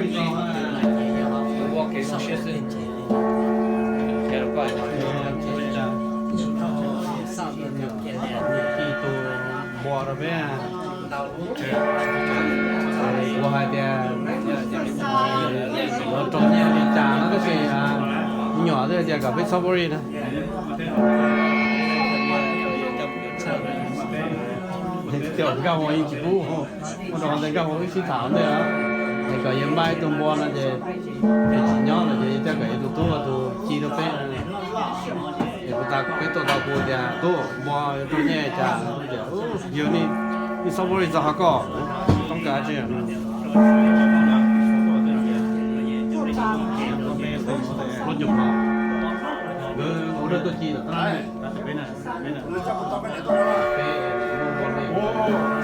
Ua kev zoo siab xwb. Tus npua rau peb, kuv hais tias yuav rau nyiaj li cas no tab sis me nyuam twb tias kom peb txhob worry na. Nkauj Hmoob yeej tsis pub, ua rau qhov ntawd Nkauj Hmoob wb sib tham ntej es kom yawg npaj ib tug npua no ces, ces tsis nyob lawm ces yawg thiaj kom yawg tus tub ua tus ci rau peb. Ces kuv tas peb tuaj tau kuv tias tub, npua yuav rau nyiaj cas? Tias yog nej, nej txhob worry txog qhov ko, toob kas tsis. Lub nyuag pom, nkawd ua dab tuaj ci tom tab laj.